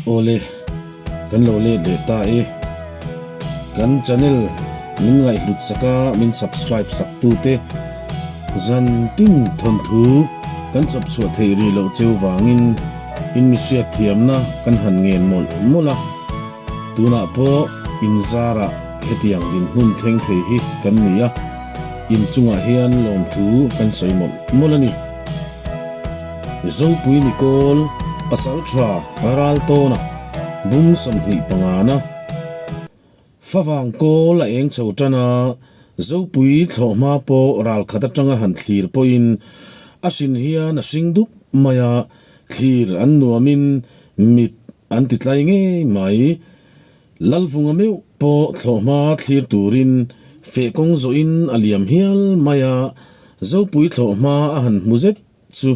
Awle, kan lo let leh ta e. Kan channel min ngaihhlut sak a, min subscribe sak tu te zan tin thawnthu kan chawp chhuah theih rih loh cheu vangin in mi hriat thiamna kan han ngen mawlh mawlh a. Tunah pawh in zarah hetiang dinhmun thleng thei hi kan ni a, in chungah hian lawmthu kan sawi mawlh mawlh a ni. Zopui Mikawl, Pasaltha Raltawna, Bung 25 na Favang kawl a eng chho tan a, Zopui thlawhhma pawh ralkhat atanga han thlir pawhin a hrin hian a hring dup mai a, thlir an nuamin mit an ti tlai ngei mai. Lalvunga meuh pawh thlawhhma thlir turin feh kawng zawhin a liam hial mai a, Zopui thlawhhma a han hmu zet chu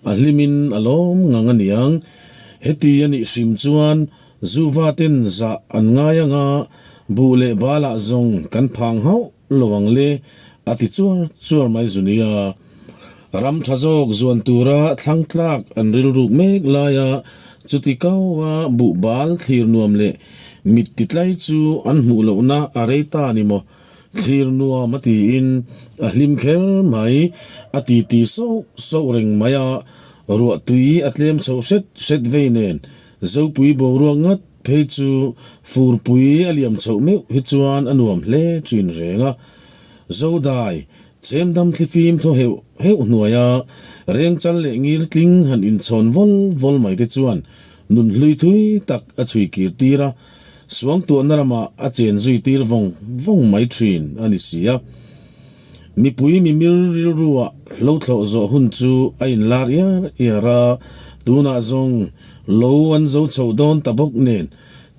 a hlimin a lawm ngang a niang. Heti a nih hrim chuan Zuva ten zah an ngai anga buh leh balah zawng kan phang hauh lo ang le a ti chuar chuar mai zu nia. Ram tha zawk zuan tura thlang tlak an rilruk mek laia chuti kaua buh bal thlir nuam leh mit ti tlai chu an hmuh lohna a rei ta ni maw? Thlir nuam a tiin a hlim kher mai, a titi soh soh reng mai a, ruah tui a tlem chho hret hret vei nen Zopui boruak ngat phei chu furpui a liam chhoh meuh hi chuan a nuam hle thin reng a. Zodai Chemdam thlifim thaw heuh heuh hnuaia rengchal leh ngir tling han inchhawn vawl vawl mai te chuan nun hlui thui tak a chhui kir tir a, suangtuahna ramah a chen zui tir vawng vawng mai thin a ni si a. Mipui mimir rilrua hlo thlawh zawh hun chu a inlar iar iar a, tunah zawng lo an zo chho dawn ta bawk nen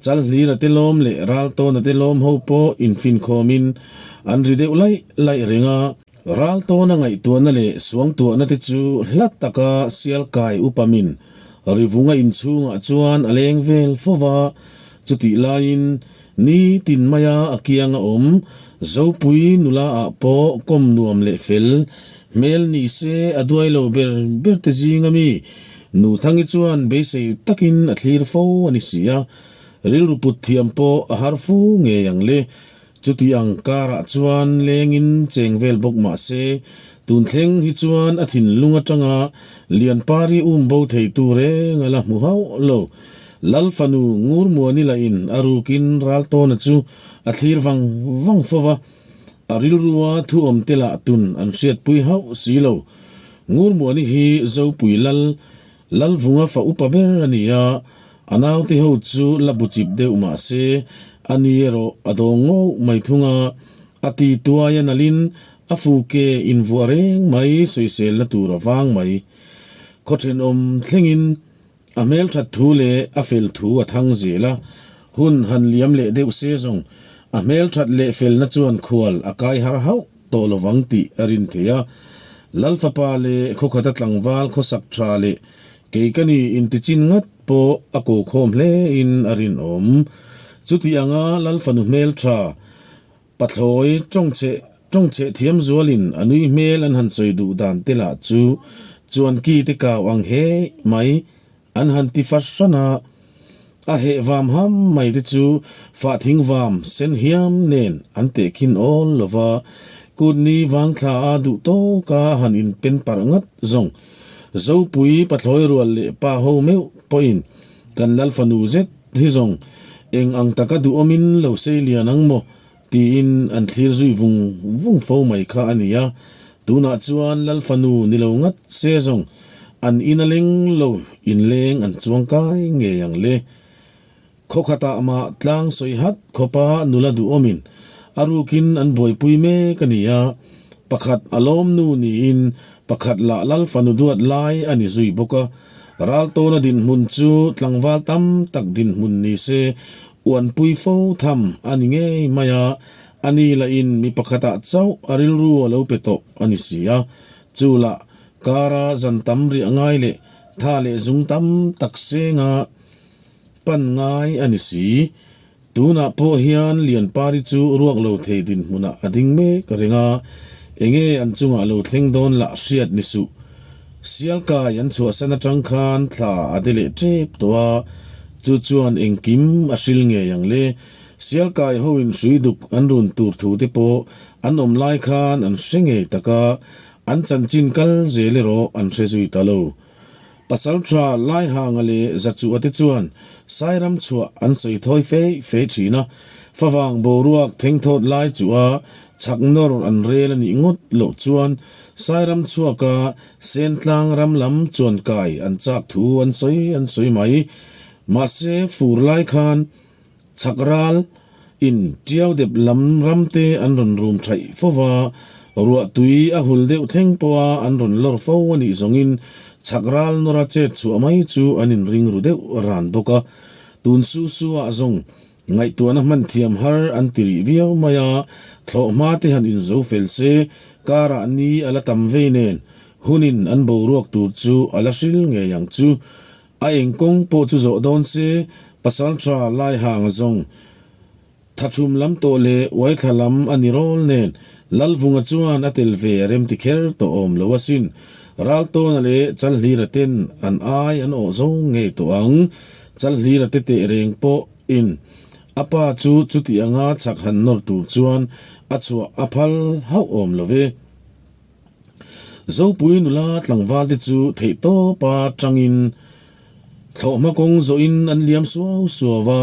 Chalhlira te lawm leh Raltawna te lawm ho pawh infinkhawmin an ri deuh laih laih reng a. Raltawna ngaihtuahna leh suangtuahna te chu hla taka Sialkai upamin rivunga inchhungah chuan a leng vel fo va, chutih laiin nitin maia a kianga awm Zopui nula ah pawh kawm nuam leh fel hmel ni se a duai lo ber ber te zinga mi Nuthangi chuan beisei takin a thlir fo a ni si a, rilru put thiam pawh a har fu ngei ang le. Chuti ang karah chuan lengin cheng vel bawk mah se, tun thleng hi chuan a thinlung atanga Lianpari um bo theitu reng a la hmu hauh lo. Lal fanu Ngurmuani lahin a rukin Raltawna chu a thlir vang vang fo va, a rilrua thu awm te lah tun an hriatpui hauh si lo. Ngurmuani hi Zopui Lal, Lalvunga fa upa ber a ni a, a naute ho chu la bu chip deuh mah se, a ni erawh a dawng ngauh mai thung a, a ti tuai a nalhin a fuke invuah reng mai sawiselna tur a vang mai. Khaw thenawm thlengin a hmelthat thu leh a fel thu a thang zel a, hun han liam leh deuh se zawng a hmelthat leh felna chuan khual a kai har hauh tawh lovang tih a rin thei a. Lal fapa leh khawkhata tlangval khawsak tha leh kei ka ni intichin ngat pawh a ko khawm hle in a rinawm. Chuti anga Lal fanu hmel tha pathlawi tawngcheh tawngcheh thiam zualin a nui hmel an han sawi duh dan te lah chu chuan ki te kau ang he mai An han ti far hran a, a heh vam ham mai te chu fahthing vam sen hiam nen an tehkhin awl lo va, kutni vangthla a duh tawk a han inpen parh ngat zawng. Zopui pathlawi rual leh pa ho meuh pawhin kan Lal fanu zet hi zawng eng ang taka duhawmin lo sei lian ang maw tiin an thlir zui vung vung fo mai kha a ni a, tunah chuan Lal fanu ni lo ngat se zawng an in a leng lo inleng an chuang kai ngei ang le. Khaw khatah mah tlang sawi hat khawpa nula duhawmin a rukin an buaipui mek a ni a, pakhat a lawmnu niin pakhat lah Lal fanu duat lai a ni zui bawk a, Raltawna dinhmun chu tlangval tam tak dinhmun ni se Uanpui fo tham a ni ngei mai a, a ni lahin mi pakhatah chauh a rilru a lo pe tawh a ni si a. Chu lah kara zan tam riah ngai leh tha leh zung tam tak senga pan ngai a ni si. Tunah pawh hian Lianpari chu ruak lo thei dinhmunah a ding mek reng a, enge an chungah lo thleng dawn lah hriat ni suh. Sialkai an chhuahsan atang khan thla a de leh tep tawh a. Chu chuan engkim a hril ngei ang le. Sialkai hoin hrui duk an run tur thu te pawh an awm lai khan an hre ngei tak a, an chanchin kal zel erawh an hre zui ta lo. Pasalṭha Laihanga leh Zachuha te chuan Sairam chhuah an sawi thawi fei fei ṭhin a, favang boruak thengthawt lai chuha chhak nawr an rel a nih ngawt loh chuan Sairam chhuaka Sentlang ram lam chuan kai an chak thu an sawi an sawi mai. Mahse fur lai khan Chhak ral in tiau dep lam ram te an rawn rum thaih fo va, ruah tui a hul deuh thleng pawha an rawn lawr fo a nih zawngin chhak ral nawra chet chhuah mai chu an inring ru deuh ran bawk a. Tun su su ah zawng ngaihtuahna hman thiam har an ti rih viau mai a, thlawh hma te han inzo fel se karah ni a la tam vei nen hunin an boruak tur chu a la hril ngei ang chu. A eng kawng pawh chu zawh dawn se, Pasalṭha Laihanga zawng Thachhum lam tawh leh Uaithla lam a ni rawl nen Lalvunga chuan a tel ve a remti kher tawh awm lo asin. Raltawna leh Chalhlira ten an ai an awh zo ngei tawh ang. Chalhlira te teh reng pawh in a pa chu chuti anga chhak han nawr tur chuan a chhuah a phal hauh awm lo ve. Zopui nula tlangval te chu theihtawpa tangin thlawhhma kawng zawhin an liam suau suau a,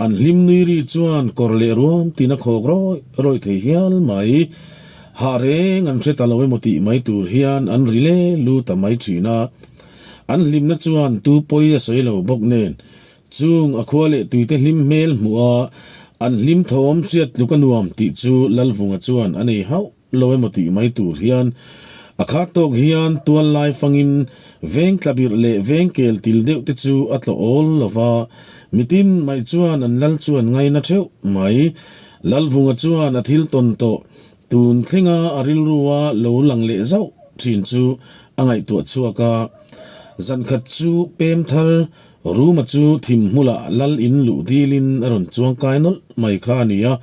an hlim nui ri chuan kawr leh ruam tin a khawk rawih rawih thei hial mai. Hah reng an hre ta lo emaw tih mai tur hian an ri le lu ta mai thin a. An hlimna chuan tu pawi a sawi lo bawk nen Chung a khua leh tuite hlim hmel hmuh a, an hlim thawm hriat tluk a nuam tih chu Lalvunga chuan a nei hauh lo emaw tih mai tur hian a khat tawk hian tual lai fangin veng tlabirh leh veng kel til deuh te chu a tlawh awl lo va, mitin mai chuan an lal chuan ngaina theuh mai. Lalvunga chuan a thil tawn tawh tun thlenga a rilrua lo lang leh zauh thin chu a ngaihtuah chhuak a, zankhat chu pem thar Ruma chu thim hmulah Lal in luh dilin a rawn chuang kai nawlh mai kha a ni a.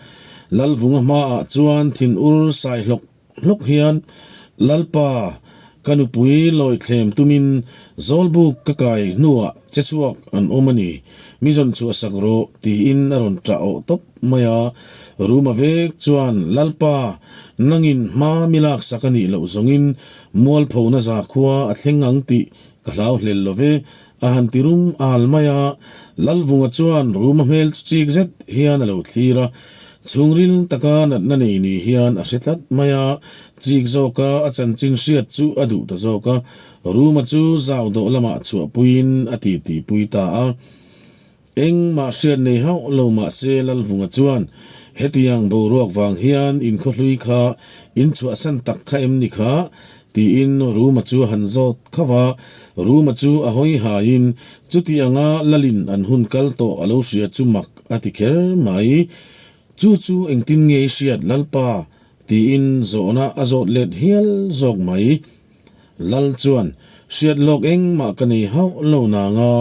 Lalvunga hmaah chuan thin ur sai hlawk hlawk hian, Lalpa, ka nupui lawi thlem tumin Zawlbuk ka kai hnuah che chhuak an awm a ni, mi zawn chhuah sak rawh, tiin a rawn ṭah awh tawp mai a. Ruma vek chuan, Lalpa, nangin hma mi laksak a nih loh zawngin mualphona zakhua a thleng ang tih ka hlau hlel lo ve, A han ti rum al mai a, Lalvunga chuan Ruma hmel chu chik zet hian a lo thlir a, chhungril taka natna nei ni hian a hre tlat mai a, chik zawka a chanchin hriat chu a duh ta zawk a, Ruma chu zau dawh lamah chhuahpuiin a titi pui ta a. Engmah hriat nei hauh lo mahse Lalvunga chuan, Hetiang boruak vang hian inkhawhlui kha in chhuahsan tak kha em ni kha? tiin Ruma chu a han zawt khauh a. Ruma chu a hawi haiin chuti anga Lalin an hun kal tawh a lo hria chu mak a ti kher mai. Chu chu engtin nge i hriat Lalpa? tiin zawhna a zawt let hial zawk mai. Lal chuan, Hriat lawk engmah ka nei hauh lo nanga,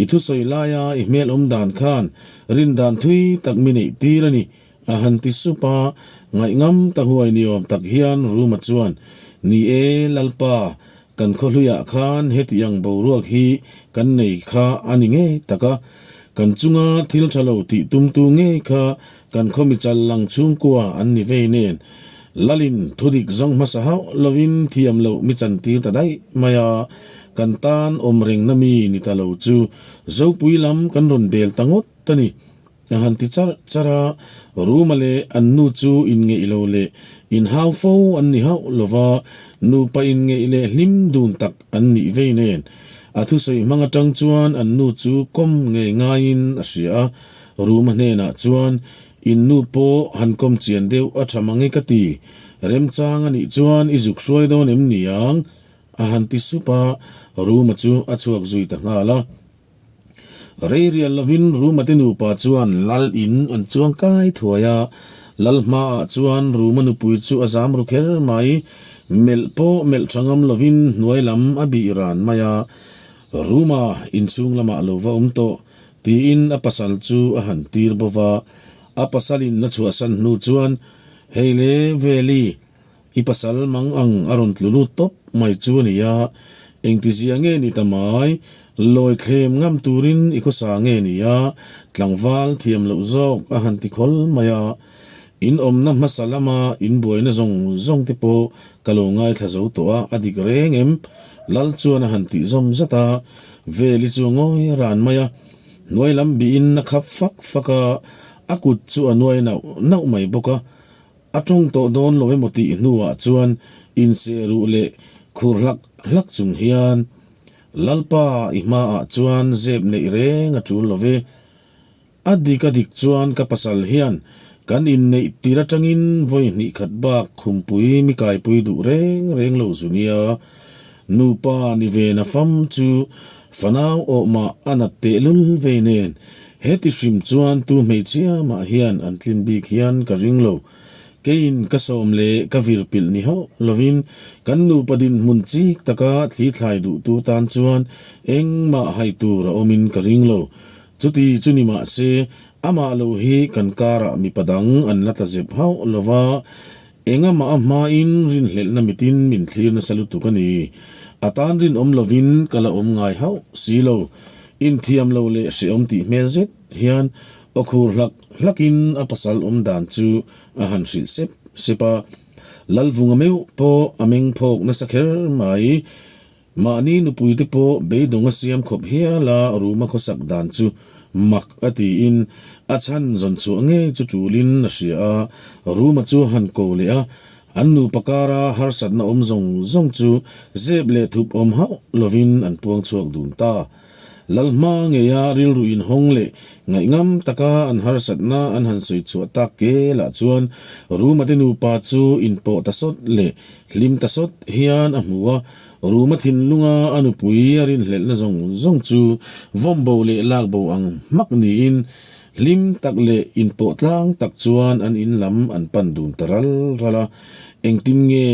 i thusawi laia i hmel awm dan khan rin dan thui tak mi neih tir a ni, a han ti sup a. Ngaihngam ta huai ni awm tak hian Ruma chuan, Ni e, Lalpa, kan khawhluiah khan heti ang boruak hi kan nei kha a ni ngei tak a, kan chunga thil tha lo tih tumtu ngei kha kan khaw mi chal lang chhungkua an ni vei nen, Lalin thudik zawng hmasa hauh lovin thiam loh mi chantir ta daih mai a, kan tan awm rengna mi ni ta lo chu Zopui lam kan rawn bel ta ngawt a ni. A han ti charh charh a, Ruma leh an nu chu inngeih lo leh inhau fo an ni hauh lo va, nupa inngeih leh hlim dun tak an nih vei nen a thusawi hmang atang chuan an nu chu kawm ngei ngaiin a hria a, Ruma hnenah chuan In nu pawh han kawm chian deuh a tha mang e ka ti. Remchang a nih chuan i zuk hruai dawn em ni ang? A han ti sup a, Ruma chu a chhuak zui ta nghal a. Rei rial lovin Ruma te nupa chuan Lal in an chuang kai thuai a, Lal hmaah chuan Ruma nupui chu a zam ru kher mai. Melh pawh melh tha ngam lovin hnuai lam a bih ran mai a, Ruma inchhung lamah lo va awm tawh. Tiin a pasal chu a han tir bo va, a pasalin a chhuahsan hnu chuan, Hei le Veli, i pasal mang ang a rawn tlu lut tawp mai chu a ni a, engtizia nge ni ta mai? Lawi thlem ngam turin i khawsa nge ni a, tlangval thiam loh zawk a han ti khawl mai a. In awmna hmasa lama in buaina zawng zawng te pawh ka lo ngaithla zo tawh a, a dik reng em? Lal chuan a han tih zawm zat a, Veli chu a ngawi ran mai a. Hnuai lam bihin a khap fak fak a, a kut chu a nuai nauh nauh mai bawk a. A tawng tawh dawn lo emaw tih hnuah chuan inseh ruh leh khur hlak hlak chung hian, Lalpa i hmaah chuan zep neih reng a tul lo ve. A dik a dik chuan ka pasal hian kan inneih tir atangin vawi hnih khat bak khumpui mi kaipui duh reng reng lo zu nia. Nupa ni ve na fam chu fanau awh mah a nat tehlul vei nen heti hrim chuan tu hmeichhia mah hian an tlin bik hian ka ring lo. Keiin ka sawm leh ka vir pilh ni hauh lovin kan nupa dinhmun chik taka thli thlai duhtu tan chuan engmah hai tur a awmin ka ring lo. Chuti chu ni mah se, amah lo hi kan karah mipa dang an la ta zep hauh lo va, engahmah a hmain rinhlelhna mitin min thlir nasa lutuk a ni. A tan rinawm lovin ka la awm ngai hauh si lo. Inthiam lo leh hrehawm tih hmel zet hian aw khur hlak hlakin a pasal awm dan chu a han hrilh sep sep a. Lalvunga meuh pawh a meng phawk nasa kher mai. Mahni nupuite pawh beidawng a siam khawp hial a Ruma khawsak dan chu mak a tiin a chhan zawn chhuah ngei chu tulin a hria a, Ruma chu a han ko leh a, an nupa kara harsatna awm zawng zawng chu zep leh thup awm hauh lovin an puang chhuak dun ta. Lalhma ngeia rilru inhawng leh ngaihngam taka an harsatna an han sawi chhuah tak ke lah chuan Ruma te nupa chu inpawh ta sawt leh hlim ta sawt hian a hmu a, Ruma thinlunga a nupui a rinhlelhna zawng zawng chu vawmbo leh lakbo ang hmak niin hlim tak leh inpawh tlang tak chuan an in lam an pan dun ta ral ral a, engtin nge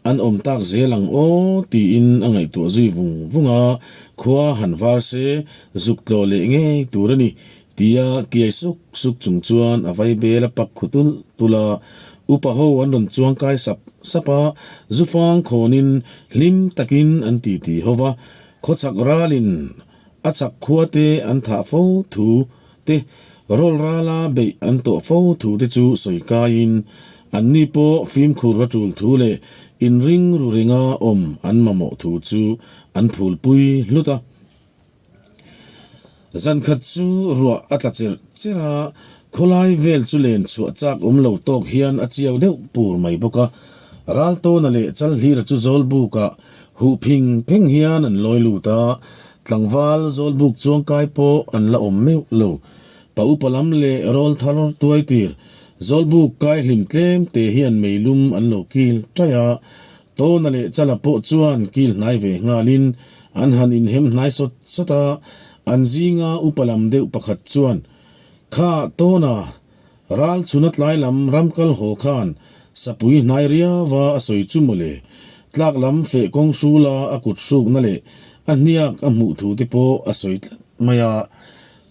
An awm tak zel ang aw tiin a ngaihtuah zui vung vung a, khua han var se zuk tlawh leh ngei tur a ni tia kiai suk suk chung chuan a vai bel a pak khu tulh tulh a, upa ho an rawn chuang kai sap sap a, zufang khawnin hlim takin an titi ho va, khawchhak ralin A chak khua te an thah fo thu te, rawl rala beih an tawh fo thu te chu sawi kaiin, anni pawh fimkhur a tul thu leh inring ru ringa awm an mamawh thu chu an phulpui hlut a. Zan khat chu ruah a tla cherh cherh a, khawlai vel chu len chhuah chak awm lo tawk hian a chiau deuh pur mai bawk a. Raltawna leh Chalhlira chu Zawlbukah Huh phing pheng hian an lawi lut a, tlangval Zawlbuk chuangkai pawh an la awm meuh lo. Pa upa lam leh rawl thar tuai tir Zawlbuk kai hlim tlem te hian meilum an lo kil ṭaih a, Tawna leh Chala pawh chuan kil hnai ve nghalin an han inhem hnai sawt sawt a, an zinga upa lam deuh pakhat chuan, Kha Tawna, Ral chhuna tlai lam ram kal haw khan sapui hnai riauva a sawi chu mawle, tlak lam feh kawng hrula a kut hrukna leh a hniak a hmuh thu te pawh a sawi tlat mai a,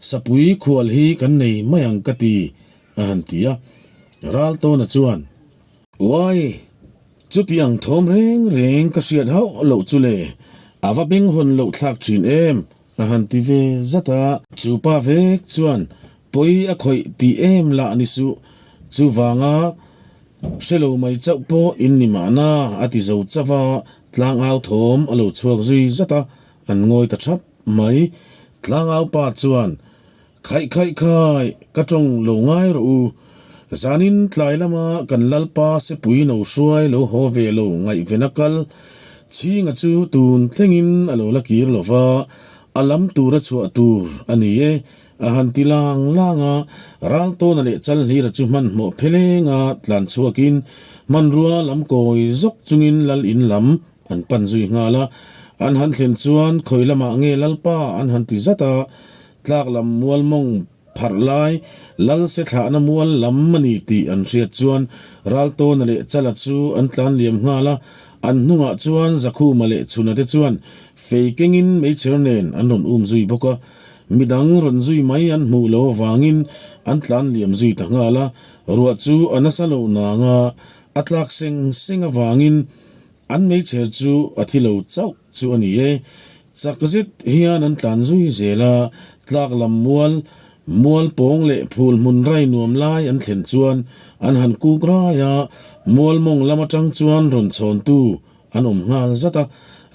sapui khual hi kan nei mai ang ka ti, a han ti a. Raltawna chuan. Uai! Chutiang thawm reng reng ka hriat hauh loh chu le, a va beng hawn loh thlak thin em? a han ti ve zat a. Chu pa vek chuan Pawi a khawih tih em lah ni suh, chuvanga hre lo mai chauh pawh in ni mahna a ti zo chauh a, tlangau thawm a lo chhuak zui zat a, an ngawi ta thap mai. Tlangau pa chuan, Khaih khaih khai, ka tawng lo ngai rawh u. Zanin tlai lama kan Lalpa sepui no hruai lo haw ve lo ngaihven a kal. Chhinga chu tun thlengin a lo la kir lo va, a lam tura chhuah tur a ni e. A han ti lang lang a, Raltawna leh Chalhlira chu hmanhmawh phelenga tlan chhuakin hmanrua lam kawi zawk chungin lal in lam an pan zui nghal a. An han thlen chuan khawi lamah nge Lalpa an han ti zat a, tlak lam mual mawng pharh lai lal se thlahna mual lam a ni tih an hriat chuan Raltawna leh Chala chu an tlan liam nghal a, an hnungah chuan Zakhuma leh Chhuna te chuan fei kengin meichher nen an rawn um zui bawk a. Midang rawn zui mai an hmuh lo avangin an tlan liam zui ta nghal a, ruah chu a nasa lo nang a, a tlak seng seng avangin an meichher chu a thi lo chauh chu a ni e. Chak zet hian an tlan zui zel a, tlak lam mual, mual pawng leh phul hmun rai nuam lai an thlen chuan an han kuk rai a, mual mawng lam atang chuan rawn chhawntu an awm nghal zat a,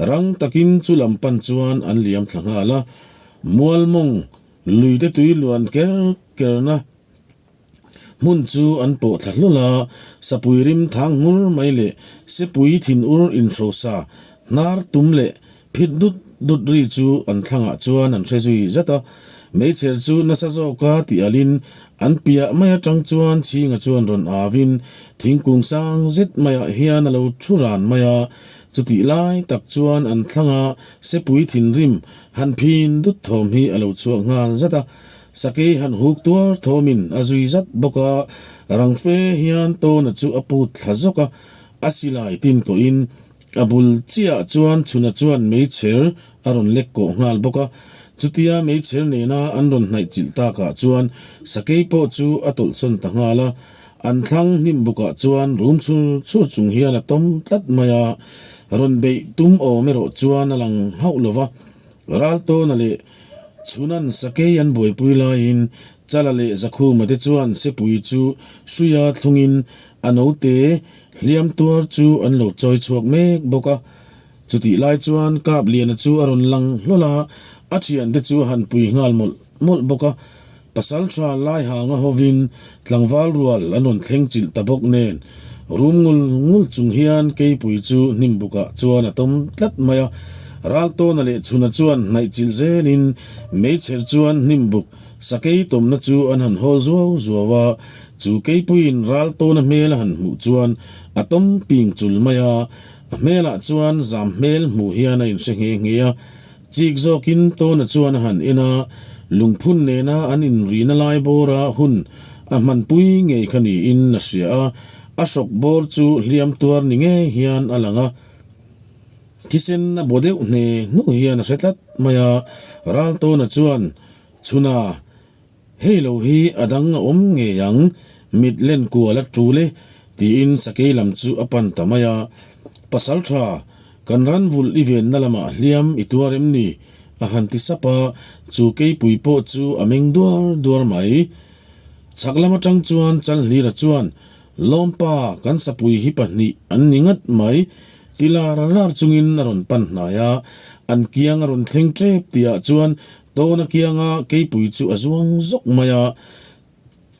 rang takin chu lam pan chuan an liam thla nghal a, mual mawng lui te tui luan ker kerna Hmun chu an pawh thla hlawl a, sapui rim thang ngur mai leh sepui thin ur inhrosa hnar tum leh phit dut dut ri chu an thlangah chuan an hre zui zat a. Meichher chu nasa zawka tih alin an piah mai atang chuan chhinga chuan rawn avin thingkung sang zet maiah hian a lo thu ran mai a. Chutih lai tak chuan an thlanga sepui thinrim han phin dut thawm hi a lo chhuak nghal zat a. Sakei han huk tuar thawmin a zui zat bawk a, rang fe hian Tawna chu a put thla zawk a, a silai tin kawhin a bul chiahah chuan chhuna chuan meichher a rawn lek kawh nghal bawk a. Chutia meichher nena an rawn hnaih chilh takah chuan sakei pawh chu a tawlhsawn ta nghal a, an thlang hnim bukah chuan rum chhur chhur chung hian a tawm tlat mai a, rawn beih tum awm erawh chuan a lang hauh lo va, Raltawna leh Chhunan sakei an buaipui laiin Chala leh Zakhuma te chuan Sepui chu hruia thlungin a note hliam tuar chu an lo chawi chhuak mek bawk a. Chutih lai chuan Kapliana chu a rawn lang hlawl a, a thiante chu a han pui nghal mawlh mawlh bawk a. Pasaltha Laihanga hovin tlangval rual an rawn thleng chilh ta bawk nen rum ngul ngul chung hian keipui chu hnim bukah chuan a tawm tlat mai a. Raltawna leh Chhuna chuan hnaih chilh zelin meichher chuan hnim buk sakei tawmna chu an han hawl zuau zuau a. Chu keipuiin Raltawna hmel a han hmuh chuan a tawm ping chul mai a, a hmelah chuan zam hmel hmuh hian a inhre nghe nghe a. Chik zawkin Tawna chuan a han en a, lungphun nena an inrina lai bawra hun a hmanpui ngei kha niin a hria a, a hrawk bawr chu hliam tuar ni ngei hian a lang a, thisen a baw deuh hne hnu hian a hre tlat mai a, Raltawna chuan Chhuna Hei lo hi a dang a awm ngei ang, mit len kual a tul e, tiin sakei lam chu a pan ta mai a. Pasal tha, kan ran vulh i venna lamah hliam i tuar em ni? a han ti sap a, chu keipui pawh chu a meng duar duar mai. Chhak lam atang chuan Chalhlira chuan, Lawmpa, kan sapui hi pahnih an ni ngat mai, ti lar lar chungin a rawn pan hnai a, an kiang a rawn thleng tep tihah chuan Tawna kianga keipui chu a zuang zawk mai a,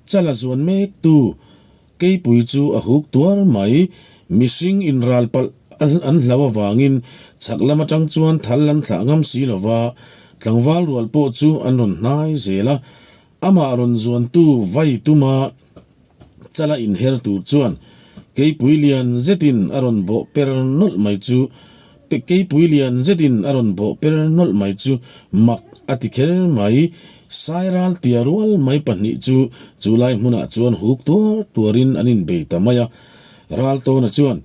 chala zuan mek tu keipui chu a huk tuar mai. Mihring inral palh an hlau avangin chhak lam atang chuan thal an thlah ngam si lo va, tlangval rual pawh chu an rawn hnai zel a, amah rawn zuantu vai tuma Chala inher tur chuan keipui lian zetin a rawn bawh per nawlh mai chu keipui lian zetin a rawn bawh per nawlh mai chu mak a ti kher mai. Sairal tia rual mai pahnih chu chulai hmunah chuan huk tuar tuarin an inbei ta mai a. Raltawna chuan,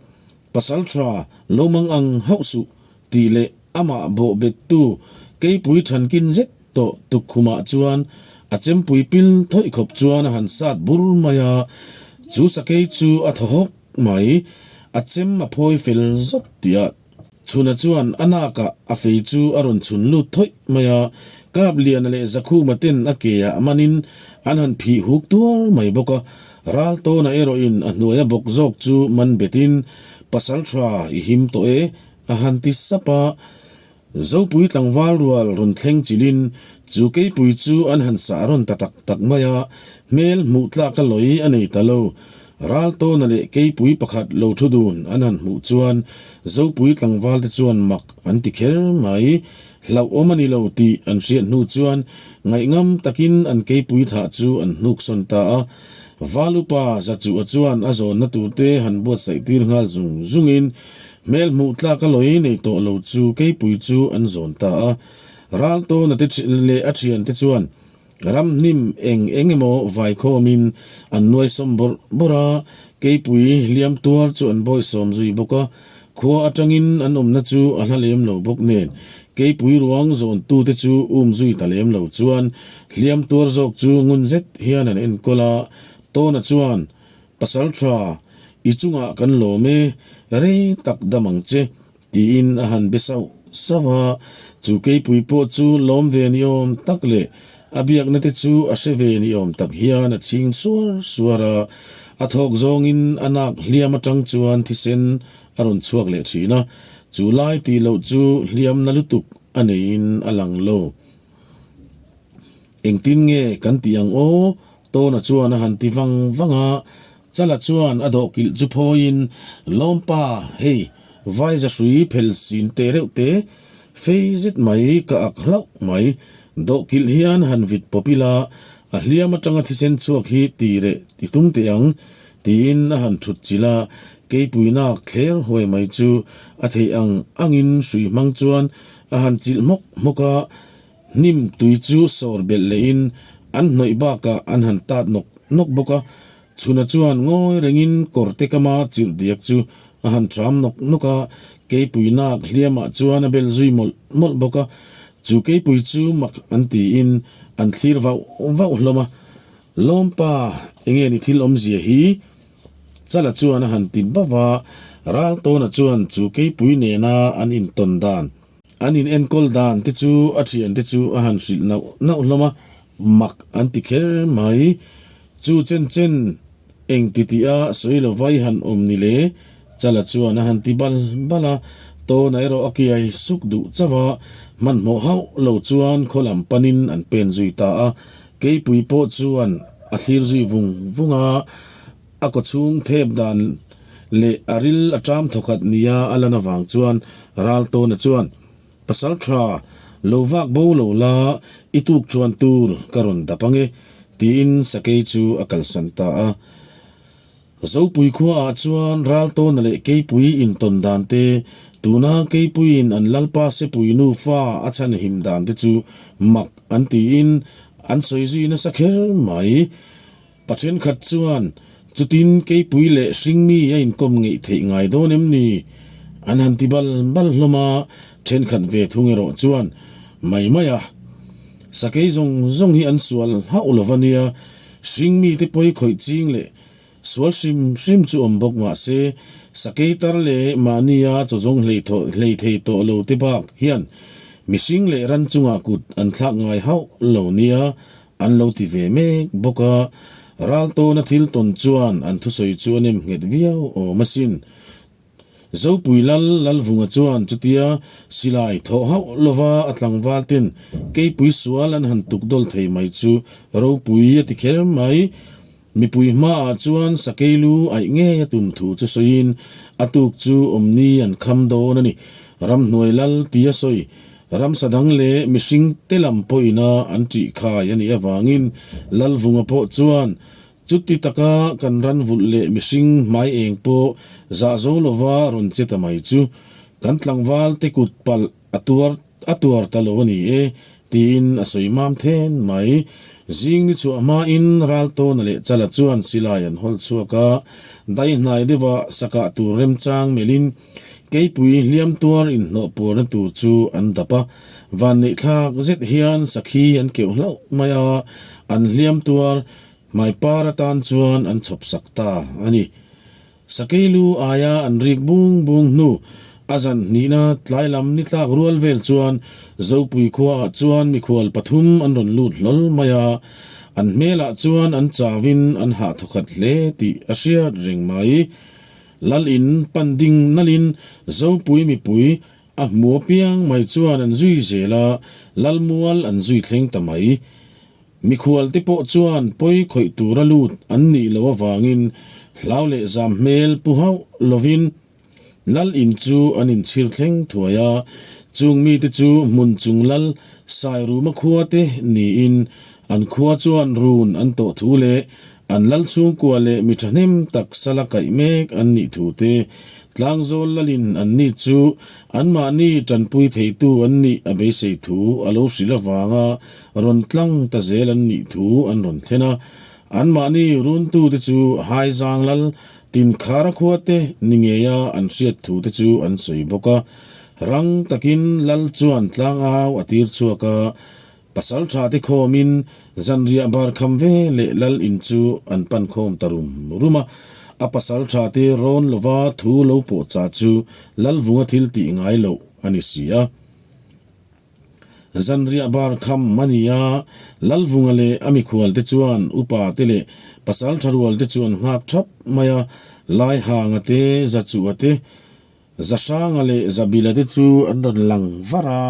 Pasaltha lo mang ang hauh suh tih leh amah bawh bettu keipui thankin zet tawh tukkhumah chuan a chempui pil thawih khawp chuan a han sat bur mai a, chu sakei chu a thaw hawk mai, a chem a phawi fel zawt tih a chhuna chuan a nakah a fei chu a rawn chhun lut thawih mai a, Kapliana leh Zakhuma ten a ke ah manin an han phih huk tuar mai bawk a, Raltawna erawhin a hnuaia bawk zawk chu man betin, Pasal tha i him tawh e, a han ti sap a. Zopui tlangval rual rawn thleng chilhin chu keipui chu an han sah rawn ta tak tak mai a, hmel hmuh tlak a lawi a nei ta lo. Raltawna leh keipui pakhat lo thu dun an han hmuh chuan Zopui tlangval te chuan mak an ti kher mai. Hlauhawm a ni lo tih an hriat hnu chuan ngaihngam takin an keipui thah chu an hnuksawn ta a. Val upa Zachuha chuan a zawnna turte han buatsaih tir nghal zung zungin Hmel hmuh tlak a lawi nei tawh lo chu keipui chu an zawn ta a. Raltawna te leh a thiante chuan ram hnim eng eng emaw vaikhawmin an nuaisawm bawrh bawrh a, keipui hliam tuar chu an bawihsawm zui bawk a. Khua atangin an awmna chu a hla lem lo bawk nen keipui ruang zawntute chu um zui ta lem lo chuan hliam tuar zawk chu ngun zet hian an enkawl a. Tawna chuan Pasal tha, i chungah kan lawm e, rei tak dam ang che, tiin a han be sauh sauh a, chu keipui pawh chu lawm ve ni awm tak leh a biakna te chu a hre ve ni awm tak hian a chhing suar suar a, a thawk zawngin a nak hliam atang chuan thisen a rawn chhuak leh thin a, chu lai tih loh chu hliamna lutuk a neiin a lang lo. Engtin nge kan tih ang aw? Tawna chuan a han ti vang vang a, Chala chuan a dawhkilh chu phawiin, Lawmpa, hei, vai zahrui phel sin te reuh te, fei zet mai ka ak hlauh mai. Dawhkilh hian han vit pawp ila, a hliam atanga thisen chhuak hi ti reh i tum teh ang, tiin a han thut chilh a, keipuinak thler huai mai chu a theih ang angin hrui hmang chuan a han chilh hmawk hmawk a, Hnim tui chu sawr belh lehin an hnawih bakah an han tat nawk nawk bawk a, Chhuna chuan ngawi rengin kawrte kama chirh diak chu a han ṭham nawk nawk a, keipui nak hliamah chuan a bel zui mawlh mawlh bawk a, chu keipui chu mak an tiin an thlir vauh vauh hlawm a, Lawmpa, enge ni thil awmzia hi? Chala chuan a han ti bauh a, Raltawna chuan chu keipui nena an intawn dan An in enkawl dan te chu a thian te chu a han hrilh nauh nauh hlawm a, mak an ti kher mai. Chu chen chen eng ti tih a sawi lo vai han awm ni le? Chala chuan a han ti bal bal a, Tawna erawh a kiai suk duh chauh a, hmanhmawh hauh lo chuan khaw lam panin an pen zui ta a, Keipui pawh chuan a thlir zui vung vung a. A kawchhung thep dan leh a ril a ṭam thawkhat nia a lan avang chuan Raltawna chuan, Pasal ṭha, lo vak bo lo la, i tuk chuan tur ka rawn dap ang e, tiin sakei chu a kalsan ta a. Zopui khuaah chuan Raltawna leh Keipui intawn dan te, tuna Keipuiin an Lalpa Sepui nufa a chhanhim dan te chu mak an tiin an sawi zui nasa kher mai. Pa thenkhat chuan, Chutin keipui leh hringmi a inkawm ngeih theih ngai dawn em ni? An han ti bal bal hlawm a, thenkhat ve thung erawh chuan, Mai mai a, sakei zawng zawng hi an sual hauh lo va nia, hringmi te pawi khawih ching leh sual hrim hrim chu awm bawk mah se, sakei tar leh mahnia chaw zawng hlei thei tawh lo te bak hian mihring leh ran chungah kut an thlak ngai hauh lo nia, An lo ti ve mek bawk a, Raltawna thil tawn chuan an thusawi chu a nem nghet viau awm asin. Zopui Lal Lalvunga chuan chutia silai thawh hauh lova a tlangval ten keipui sual an han tuk dawl thei mai chu ropui a ti kher mai. Mipui hmaah chuan sakei lu aih ngei a tum thu chu sawiin a tuk chu awmni an kham dawn a ni. Ramhnuai Lal tia sawi Ramsa dang leh mihring te lam pawhina an ṭih khai a nih avangin Lalvunga pawh chuan chuti taka kan ran vulh leh mihring hmai eng pawh zah zo lova rawn che ta mai chu kan tlangval te kut palh a tuar a tuar ta lo a ni e tiin a sawi mam then mai. Zing ni chhuah hmain Raltawna leh Chala chuan silai an hawlh chhuak a, daihnai deuha sakah tur remchang melhin Keipui hliam tuar inhnawh puarna tur chu an dap a, vanneih thlak zet hian sakhi an keuh hlauh mai a, an hliam tuar hmaipar atan chuan an chhawp sak ta a ni. Sakei lu aia an rik bung bung hnu a zan hnihna tlai lam ni tlak rual vel chuan Zopui khuaah chuan mikhual pathum an rawn lut hlawl mai a, an hmelah chuan an chauin an hah thawkhat hle tih a hriat reng mai. Lal in pan ding nalin Zopui mipui a hmu apiang mai chuan an zui zel a, Lal mual an zui thleng ta mai. Mikhual te pawh chuan pawi khawih tura lut an nih loh avangin hlau leh zam hmel pu hauh lovin Lal in chu an inchhir thleng thuai a, chung mite chu hmun chung Lal Sairuma khua te niin an khua chuan run an tawh thu leh An lal chhungkua leh mi thahnem tak sala kaih mek an nih thu te, tlangzawl lalin an ni chu anmahni tanpui theitu an nih a beisei thu a lo hrilh avanga rawn tlang ta zel an nih thu an rawn thlen a. Anmahni runtute chu Haizang lal Tinkhara khua te ni ngeia an hriat thu te chu an sawi bawk a. Rang takin lal chuan tlangau a tir chhuak a. Pasal tha te khawmin zanriah bar kham ve leh lal in chu an pan khawm ta rum rum a, a pasal tha te rawn lova thu lo pawh cha chu Lalvunga thil tih ngai loh a ni si a. Zanriah bar kham a ni a, Lalvunga leh a mikhual te chuan upa te leh pasal tha rual te chuan nghak thap mai a, Laihanga te, Zachuha te, Zahranga leh Zabila te chu an rawn lang var a,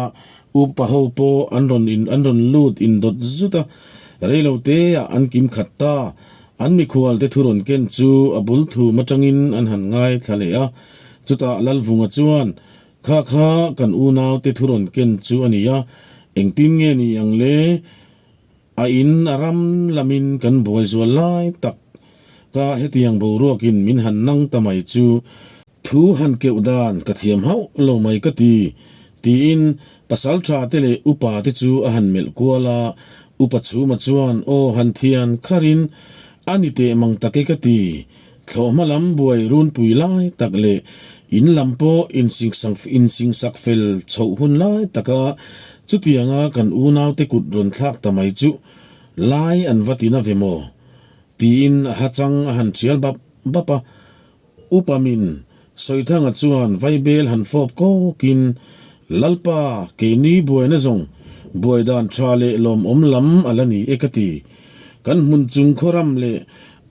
upa ho pawh an rawn in an rawn lut indawt zut a, reilo te ah an kim khat ta. An mikhual te thu rawn ken chu a bul thum atangin an han ngaithla leh a, chutah Lalvunga chuan Kha kha kan unaute thu rawn ken chu a ni a, engtin nge ni ang le? A in a ram lamin kan buai zual lai tak ka hetiang boruakin min han nang ta mai chu thu han keuh dan ka thiam hauh lo mai ka ti, tiin pasal tha te leh upa te chu a han melh kual a, upa chhuma chuan aw han thian kharin a ni teh mang tak e ka ti. Thlawhhma lam buai runpui lai tak leh in lam pawh insingsak fel chhoh hun lai taka chutianga kan unaute kut rawn thlak ta mai chu lai an va ti na ve maw? tiin a hachang a han thial bap bap a. Upa min Sawithanga chuan vaibel han fawp kawkin, Lalpa, keini buaina zawng buai dan tha leh lawmawm lam a la ni e ka ti. Kan hmun chung khawram leh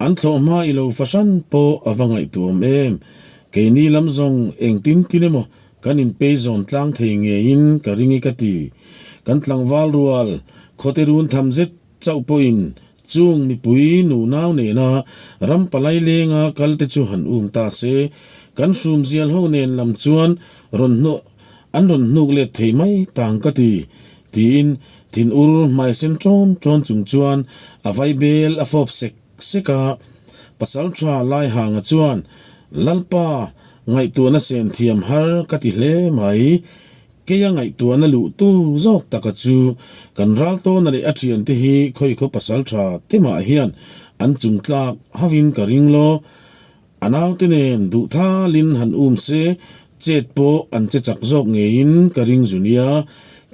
An thlawh hma i lo fahran pawh a va ngaihtuam em? Keini lam zawng engtin tin emaw kan inpei zawn tlang thei ngeiin ka ring i ka ti. Kan tlangval rual khawte run tham zet chauh pawhin chung mipui nunau nena ram palai lenga kal te chu han um ta se, kan hrumzial ho nen lam chuan rawn hnuh an rawn hnuk let thei mai tang ka ti, tiin thinur hmai sen ṭawn ṭawn chung chuan a vaibel a fawp sek sek a. Pasalṭha Laihanga chuan, Lalpa, ngaihtuahna sen thiam har ka ti hle mai. Keia ngaihtuahna luh tu zawk taka chu kan raltawna leh a ṭhiante hi khawikhaw pasalṭha te mah hian an chungtlak hauhin ka ring law. A naute nen duh thalin han um se, chet pawh an che chak zawk ngeiin ka ring zu nia.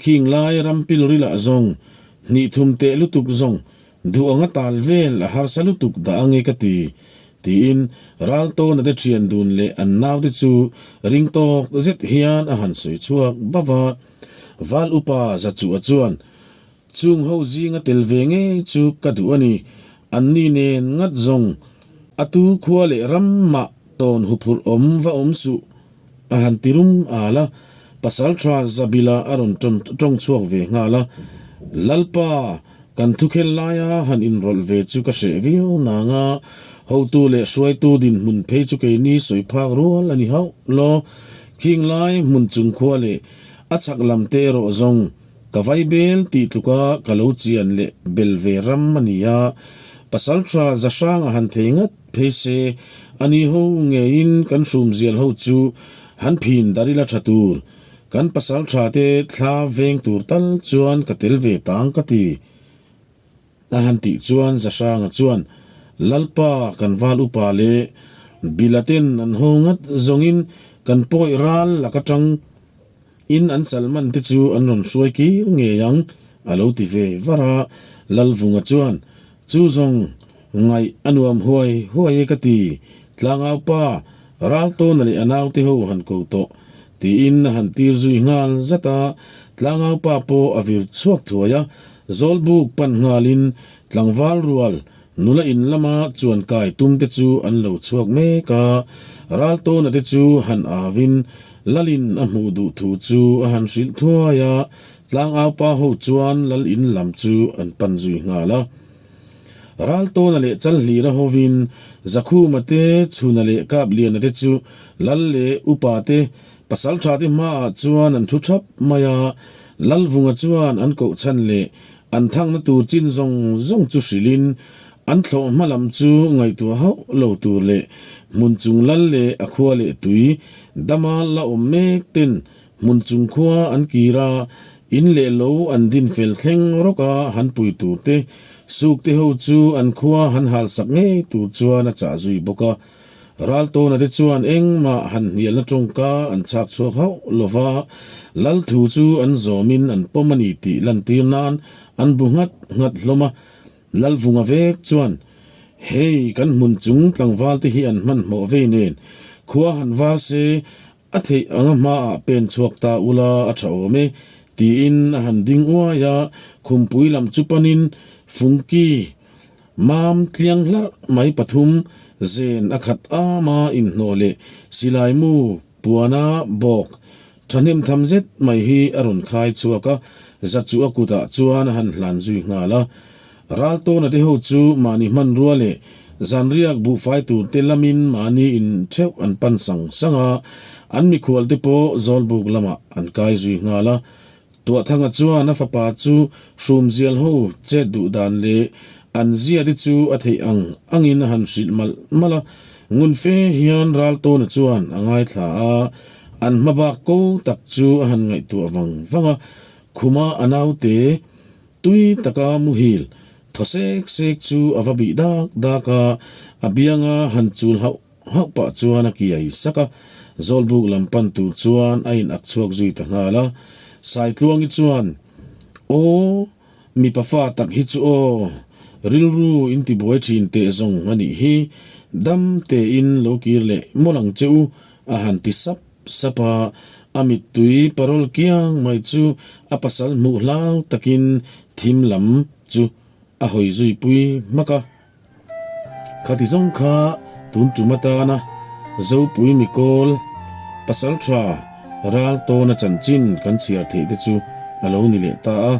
Khing lai ram pilrilah zawng, hnih thum teh lutuk zawng, duh anga tal vel a harsa lutuk dah ange ka ti, tiin Raltawna te thian dun leh an naute chu ring tawk zet hian a han sawi chhuak bauh a. Val upa Zachuha chuan, Chung ho zinga tel ve ngei chu ka duh a ni. Anni nen ngat zawng a tu khua leh ram mah tawn huphurh awm va awm suh a han ti rum al a. Pasalṭha Zabila a rawn tawng chhuak ve nghal a. Lalpa, kan thukhel laia han inrawlh ve chu ka hreh viau nang a, hotu leh hruaitu dinhmun phei chu keini sawi phak rual a ni hauh law. Khing lai hmun chung khua leh a chhak lam te erawh zawng Ka vaibel tih tluka ka lo chian leh bel ve ram a ni a, Pasalṭha Zahranga han thei ngat phei se, a ni ho ngeiin kan hrumzial ho chu han phin dar ila ṭha tur. Kan pasalṭha te thla veng tur tal chuan ka tel ve tang ka ti. A han tih chuan Zahranga chuan, Lalpa kan val upa leh Bila ten an ho ngat zawngin kan pawi ral laka ṭang In an salman te chu an rawn hruai kir ngei ang, a lo ti ve var a. Lalvunga chuan, Chu zawng ngaih a nuam huai huai e ka ti, Tlangau pa, Raltawna leh a naute ho han ko tawh, tiin a han tir zui nghal zat a. Tlangau pa pawh a vir chhuak thuai a, Zawlbuk pan nghalin tlangval rual nula in lama chuan kai tum te chu an lo chhuak mek a, Raltawna te chu han auin Lalin a hmuh duh thu chu a han hrilh thuai a, tlangaupa ho chuan lal in lam chu an pan zui nghal a. Raltawna leh Chalhlira hovin Zakhuma te, Chhuna leh Kapliana te chu lal leh upa te, pasaltha te hmaah chuan an thu thap mai a, Lalvunga chuan an koh chhan leh an thangna tur chin zawng zawng chu hrilhin An thlawh hma lam chu ngaihtuah hauh lo tur leh hmun chung lal leh a khua leh tui dama la awm mek ten hmun chung khua an kir a, in leh lo an din fel thleng rawk a han pui tur te, suk te ho chu an khua han hal sak ngei tur chuan a chah zui bawk a. Raltawna te chuan engmah han hnialna tawngka an chhak chhuak hauh lo va, lal thu chu an zawmin an pawm a ni tih lantir nan an bu nghat nghat hlawm a. Lalvunga vek chuan, Hei kan hmun chung tlangval te hi an hmanhmawh vei nen, khua han var se, a theih anga hmaah pen chhuak ta ula a tha awm e, Tiin a han ding uai a, khumpui lam chu panin Fungki mam tliang hlarh mai pathum zen a khat am a inhnawh leh silai mu puana bawk thahnem tham zet mai hi a rawn khai chhuak a, za chu a kutah chuan a han hlan zui nghal a. Raltawna te ho chu mahni hmanrua leh zanriak buhfai tur te lamin mahni in theuh an pan sang sang a, an mikhual te pawh Zawlbuk lamah an kai zui nghal a. Tuahthanga chuan a fapa chu hrumzial ho chet duh dan leh an zia te chu a theih ang angin a han hrilh malh malh a, ngun fe hian Raltawna chuan a ngaithla a, an hmabak ko tak chu a han ngaihtuah vang vang a, khuma a naute Tui taka muhil thaw sek sek chu a va bih dak dak a, a bianga han chul hauh hauh pah chuan a kiai sak a, Zawlbuk lam pan tur chuan a in ak chhuak zui ta nghal a. Saitluangi chuan, Aw, mipa fa tak hi chu aw, rilru in ti buai thin teh zawng a nih hi, dam tein lo kir leh mawlh ang che u, a han ti sap sap a, a mittui parawl kiang mai chu a pasal hmuh hlau takin thim lam chu a hawi zui pui hmak a. Khati zawng kha tun tum atana Zopui Mikawl pasal tha ral tawna chanchin kan chhiar theih te chu a lo ni leh ta a.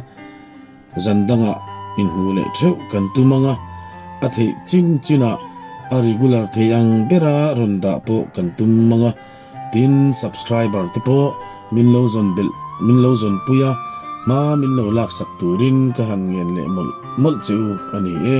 Zan dangah inhmuh leh theuh kan tum ang a, a theih chin chinah a regular thei ang bera rawn dah pawh kan tum ang a, tin subscriber te pawh min lo zawn belh min lo zawn pui a, hma min lo laksak turin ka han ngen leh mawlh mawlh che u a ni e.